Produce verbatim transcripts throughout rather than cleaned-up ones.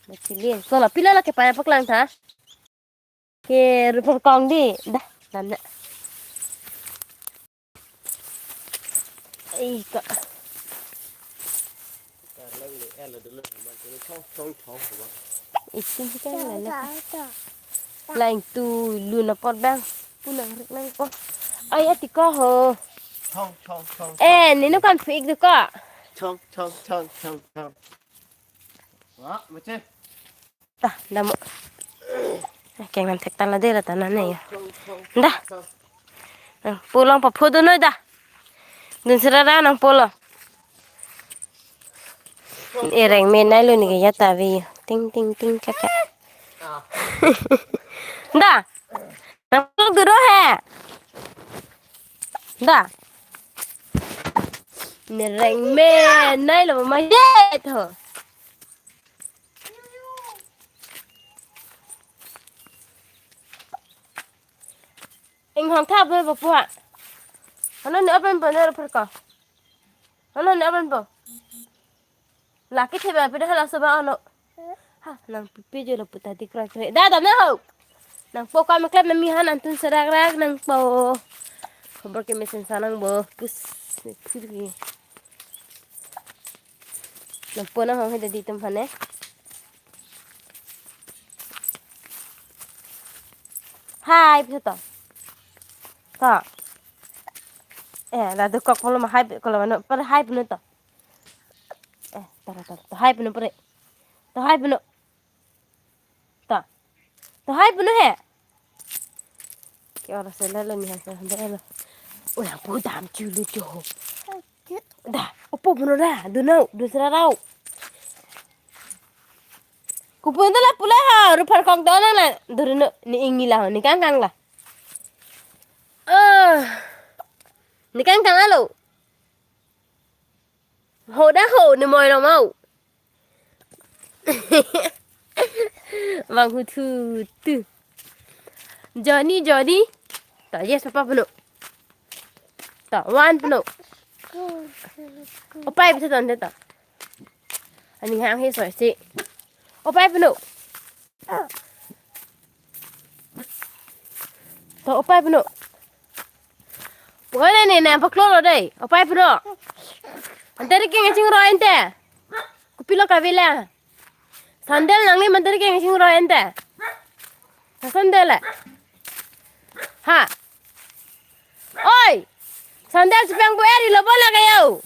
Machili. Ko la pila la kepaya paklang tha. Ke rupa kong di. Dah, nana. Ih, ko. Isin si kan nana. Lain tu luna pot bang. Pulang rik lang ko. Ay, ati ko ho. Thong, thong, thong, Eh, ninu kan fik du ko. Thong, thong, thong, thong, thong. Wah, macam. Dah, dah mo. Keng nam thek tala de la tana ne ya. Dah. Nang pulang pa photo noi dah. Dun serara nang pulang. Ereng me nai lo ni ke ya ta ve. Ting, ting, ting, kaka. Dah. Nang pulang dulu he. Dah. Nereng me nai lo ma ye tho. Inghong thap lo bapu ha. Ano ni open po, ni open po. Ano ni open po. Laki theba pida hala soba ano. Ha, nang pipi jo lo puta di krai krai. Dah, dah na ho. Nang po kam klep mami han antun serak rak nang po. Khobor ke mesen sanang bo. Pus, pus ki. Nang po nang hong heda di tum hane. Hai, bisa to. To. Eh, la du kok polo ma hai, kalau mana, per hai punu to. Eh, tara, tara. To hai punu pere. To hai punu. To. To hai punu he. Ke ora sela lo ni hasa hande lo. Oh, yang pudam chulu jo. Dah, opo punu dah. Duno, dusra rau. Kupun tu la pula ha, rupa kong to nang la. Duruno, ni ingi la, ni kang kang la. Ah. Ni kang kang alo. Ho dah ho, ni moi lo mau. Bang hu thu tu. Johnny, Johnny. To, yes, papa punu. To, one punu. Opai bisa tonte to. Ani hang he soi si. Opai punu. To, opai punu. Pokoknya ni, ni, paklolo dei. Opai punu. Antari ke ngaching ro ente. Kopilo kavila. Sandal nangli mantari ke ngaching ro ente. Sandal la. Ha. Oi. Sandal chepang bu eri lo bola kayo.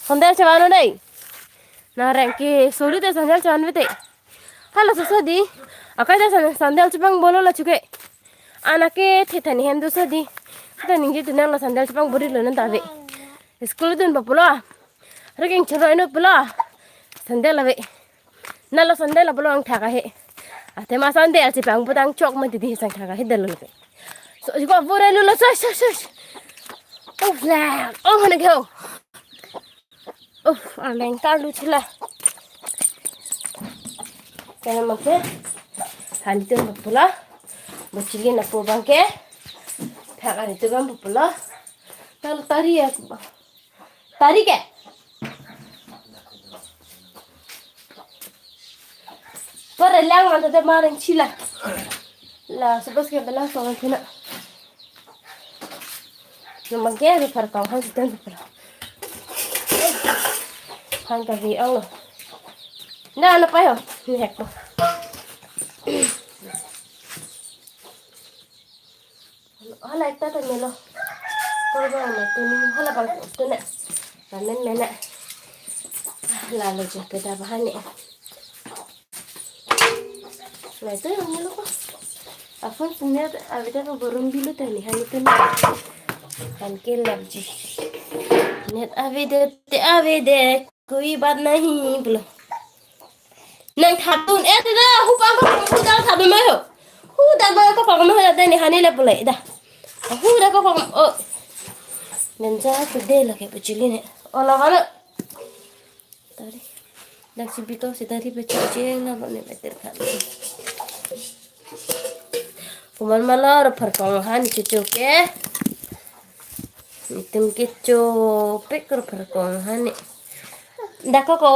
Sandal chepang no dei. Na rengki soli te sandal chepang bete. Hala so so di. Akai te san-, sandal chepang bolo la chuke. Anake thethani hem do so di. Kita ningje tu nang la sandal chepang buri lo nan ta ve. School dun ba pulo. Rengking choro ino pulo. Sandal ave. Nalo sandal la pulo ang thaka he. Ate ma sandal chepang butang chok ma didi sang thaka he dalo ke. So, jiko bore lo lo so so so. Oh, la. Oh, hana ke ho. Oh, arleng karlu chila. Kena make. Hani tun ba pulo. Bo chili na po bangke. Thak ani tu bang ba pulo. Tal tari ya. Tari ke? Pare lang man tade mareng chila. La, sebos ke belang songan kena. Namang ke, rupa kong han siten rupa. Han kavi ong lo. Na, na payo. Ni hek po. Hala ekta ta melo. Koi ba ma tuni hala bang tuna. Ramen mena. Lalo je ke da bahani. Lai tu yang melo ko. Afun sini avida ko borum bilu tani hani tuna. Han ke lab ji. Net avida te avida. Koi bat nahi pulo. Nang thatun, eh, tida, hu pa ko, hu dak thatun mai ho. Hu dak ba ko pa ko mai ho, tani hani le pulo, da. Hu dak ko, oh. Nang ja tu de lake pachili ne. Ola kana. Tari. Dak si bito si tari pachili na ba ne beter kan. Kuman malor pharkong han cucu ke. Itum kecho pek ro pharkong han ni. Dak ko ko.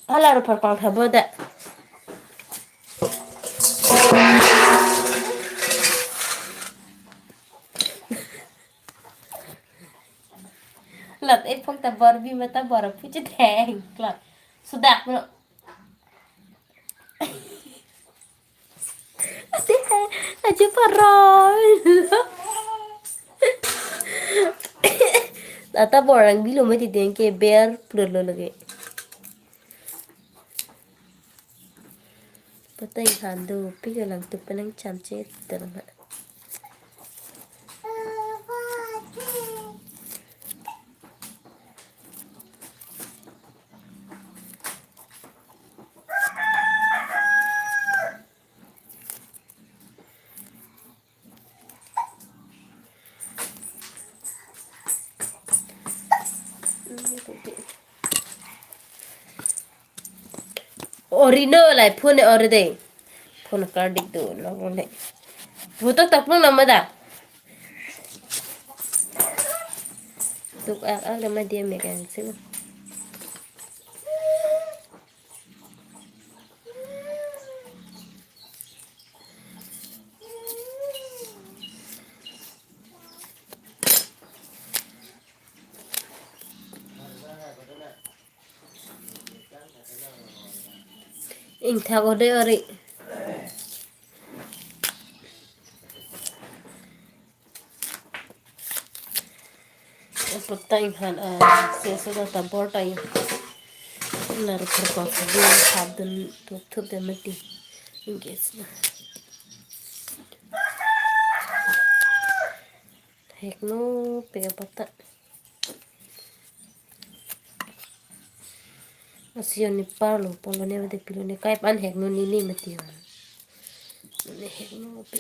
Hala ruparkong thabo da. Lat e phong ta bor bi mata bor puji theng. Lat. Sudak no. Ate, aja paroi. Tata borang bilo mati deng ke ber pulot lo lagi. Pateng handu pi galang tu penang chamche terma. Ori no lai phone ori de. Phone kardik do lo le. Butok tak pun nama da. Tuk ak ak le ma dia megang sih. Ingthak ode ori. Apa time han, ah, se se ta bor time. Nar ruparkong sabi hap dun tup tup de mati. Ingkes na. Hek no pe apa ta. Asi oni parlo polo ne mate pilo ne kai pan hek no ni ni mati. Ne hek no pe.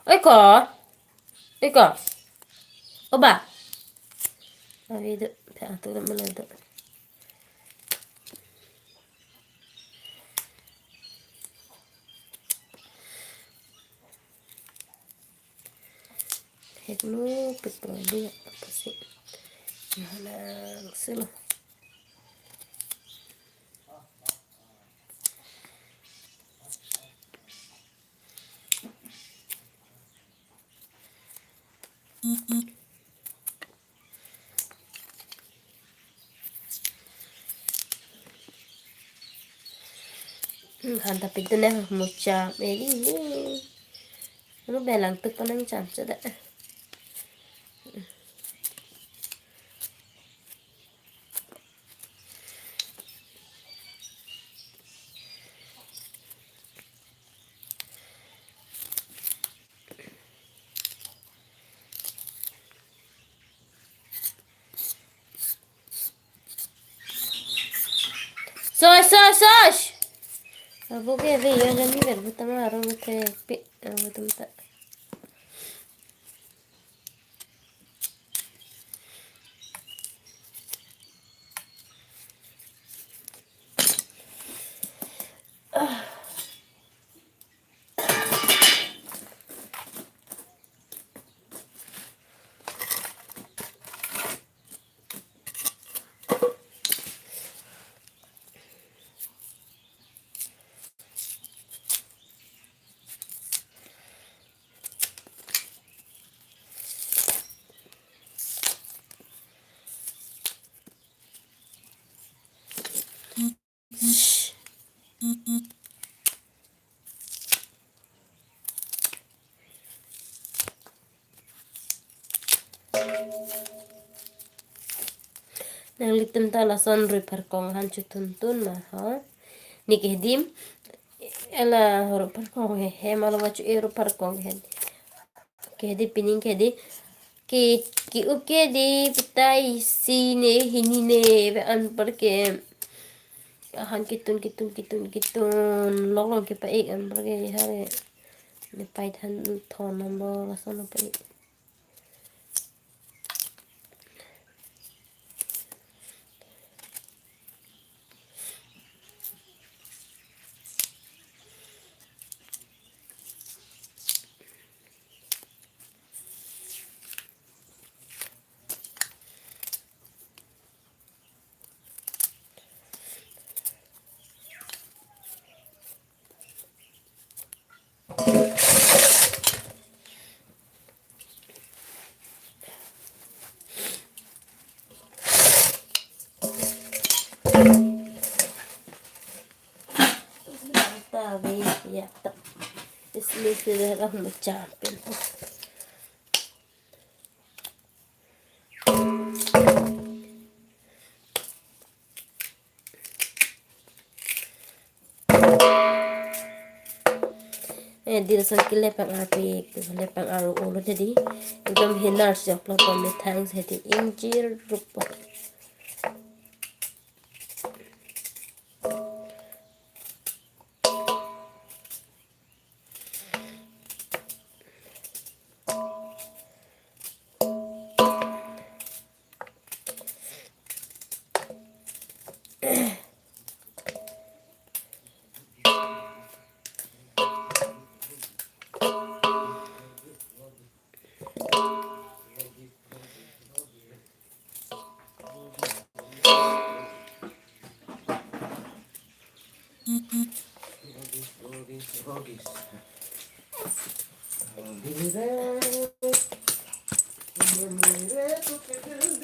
Oi ko. Oi ko. Oba. Avi do. Pe atu do mala do. Hek no pet prodi ya pasi. Nah, langsung lo. Hmm, han ta pik dun ne mucha meri. Anu belang tuk panang chamche da. Sos, sos, sos. Abu ke ve yo jami ver butama arong ke pe, abu tum ta. Nanglitum ta lason ruparkong han chotun tun ma ho. Ne ke hedi, ela ruparkong he, he malo ma chu e ruparkong he. Ke hedi pining ke hedi. Ke, ke-up ke hedi, putai isi ne, hini ne, ve anpar ke. Han kitun, kitun, kitun, kitun. Lok lok kepa-ik anpar ke, hare. Ne pai than thon number, lason pa-ik. Ya, ta. Isli sila ka mucha pen. Eh, dil sang kile pang arpik, kile pang aru ulo jadi. Ekdom hinar siok lo pon thangs hedi injir rupa.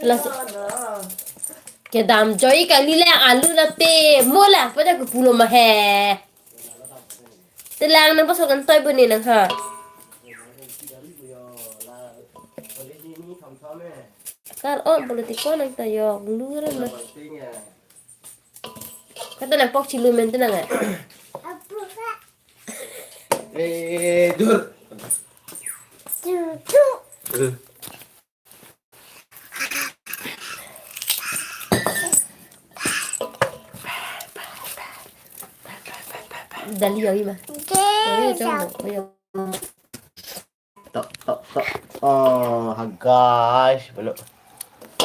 Lasi kedam joi kali le alu la te mo la pada ke pulo ma he. Telang nang pasok kan toy buni nang ha. Kar on politik ko nang ta yok lu ran na. Kata nang pok chilu men te nang eh. Eh, dur. Dali yoi ma. Yoi jong bo. Yoi. Tok, tok, tok. Oh, ha, guys, belum.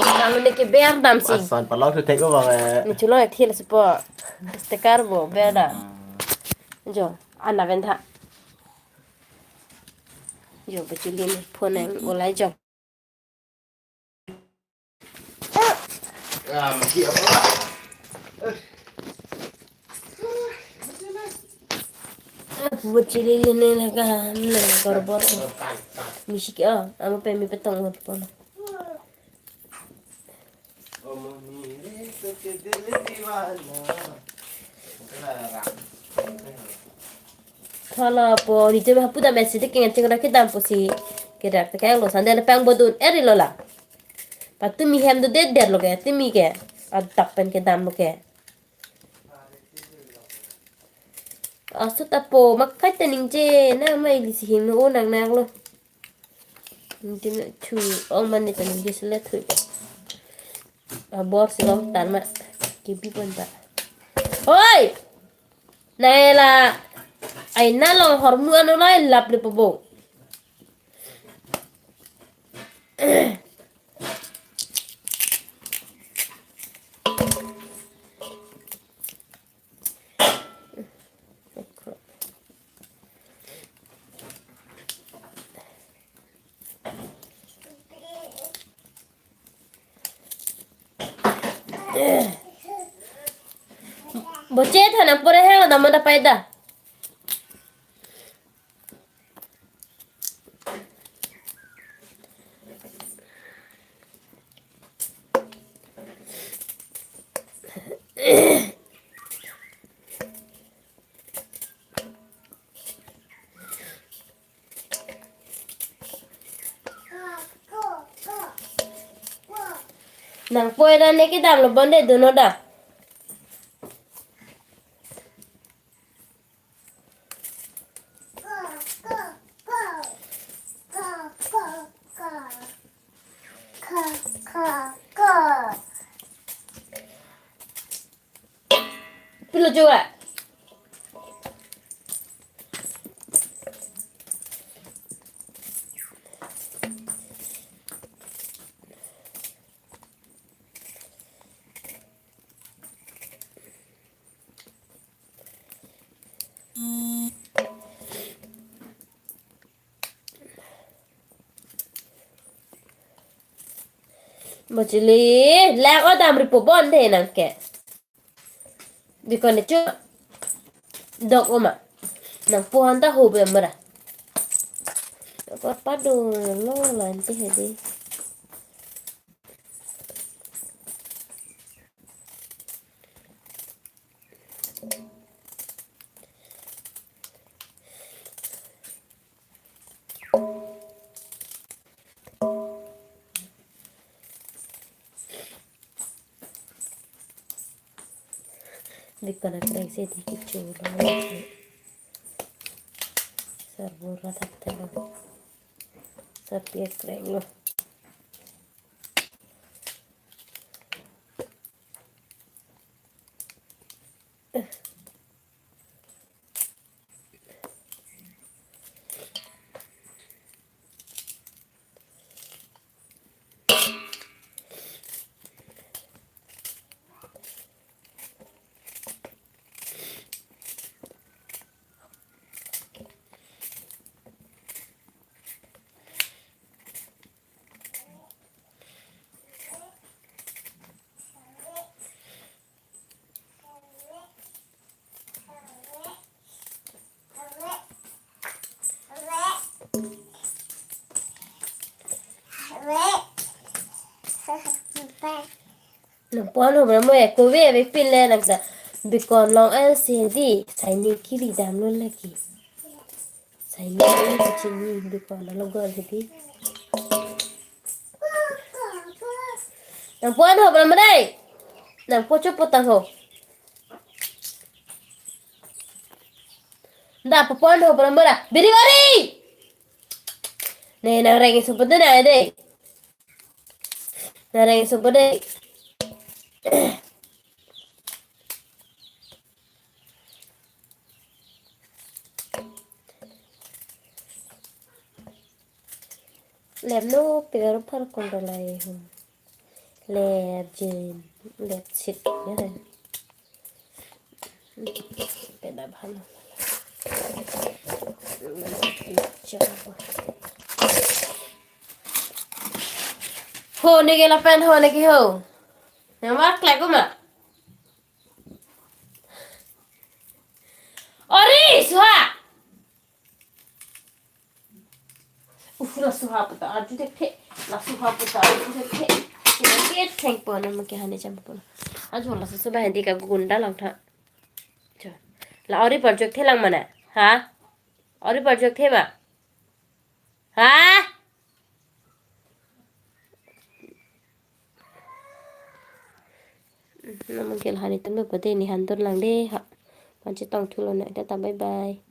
Ang ne ke ber dam si. Asan palok tu tek ko bang eh. Ni chulo ek thil supo. Stekar bo ber dam. Jo, ana ven tha. Jo, bachuli ni phone ang ulai jo. Buat chili ini lah kan, nah, korbor. Misik ah, ama pemi petong korbor. Thala po, ni cuma puta mesi de kengan cengkrak kedam pusi. Kedak te kang lo sandal pang bodun eri lo la. Patumi hem do det det lo ke, tumi ke. Adak pen kedam lo ke. Asut apo, makai ta ningje, na mai lisi him no nang nang lo. Ningje na chu, ong man ni ta ningje sele thu. Abor si long tan ma, kipi pon ta. Hoi! Nai la, ai na long hormu ano lai lap le pabo. Boche thanang pore hang da manda paida. Nang poi ra ne kedam lo bonde dono da. Pilo juga. Bachili, lak o damri po bonde nang ke. Bikon ne chu dok oma. Nang puhan ta ho be mara. Ko pado lo lanti hedi. Bikon akreng si di kecho lo. Sarbura thap thelo. Sarpi akreng lo. Nangpon ho bra mo ya, kove ave pin le nang ta. Bikon long an si di, signing kiri damlo lagi. Signing kiri chini bikon lo gol si di. Nangpon ho bra mo dei. Nangpo cho potang ho. Da papon ho bra mo ra. Biri bari. Ne nang reng sumput na dei. Nang reng sumput dei. Lep no pegaro par kondolai ho. Lep jin. Lep sit ya. Peda bhalo. Ho ne ke lapen ho ne ke ho. Nang mark lek uma. Ori, Suha. Uh, la Suha puta, arju thekthe. La Suha puta, arju thekthe. Ketheng pon, ma kehane jam pon. Arju la Suha ba hindi ka gunda lang tha. Cho. La ori parjok the lang mana? Ha? Ori parjok the ma? Ha? Namun ke lahani tum do pade ni handur lang de ha. Panche tong thulo na, tata, bye bye.